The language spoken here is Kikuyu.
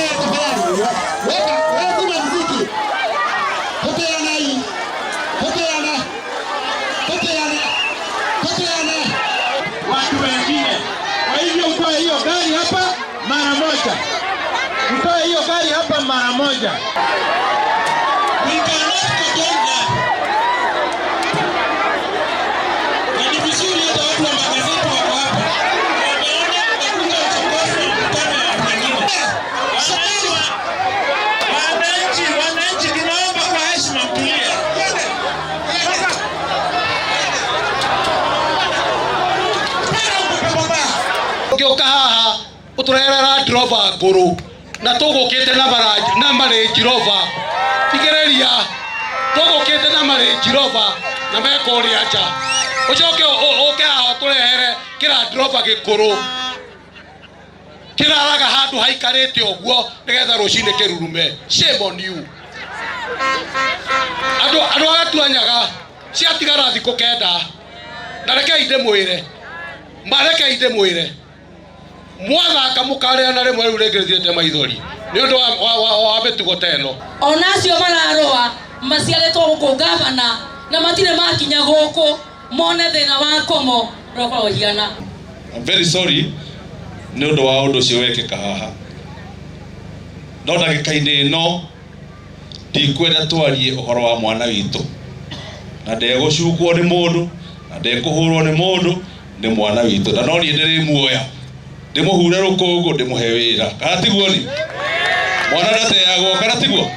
Tafadhali weka wewe, muziki. Pokeana hii. Pokeana. Pokeana. Pokeana. Watu wengine. Kwa hivyo utoe hiyo gari hapa mara moja, utoe hiyo gari hapa mara moja. We cannot condone that. Na ni vizuri hata watu wa magazeti wako hapa. Wameona wamekuja uchokozi wa mkutano ya watu wengine. Wananchi, wananchi, wananchi, tunaomba kwa heshima mtulie. Sasa Ngĩũka haha ũtũrehere Land Rover ngũrũ na tũgũkĩte na na ma Range Rover. Tigĩrĩria tũgũkĩte na ma Range Rover na mekũrĩa nja, ũcoke ũke haha ũtũrehere kĩ Land Rover gĩkũrũ kĩraraga handũ haikarĩte ũguo nĩgetha rũcinĩ kĩrurume. Shame on you. Andũ agatuanyaga ciatigara thikũ 9, na rekei ndĩmwĩre ma, rekei ndĩmwĩre, mwathaka mũkarĩra na rĩmwe rĩu rĩngĩ rĩthiĩte maithori nĩ ũndũ wa mĩtugo ta ĩno. Ona acio mararũa maciarĩtwo gũkũ gavana na matirĩ makinya gũkũ mone thĩna wa komo ũrĩa ũkoragwo ũhiana. I'm very sorry nĩ ũndũ wa ũndũ ũcio wekĩka haha, no ndagĩka-inĩ ĩno ndikwenda twarie ũhoro wa mwana witũ, na ndegũcukwo nĩ mũndũ na ndekũhũrwo nĩ mũndũ, nĩ mwana witũ, na no niĩ ndĩrĩmuoya ndĩmũhure rũkũngũ ndĩmũhe wĩra. Kana tiguo? Ni mwana ndateagwo, kana tiguo?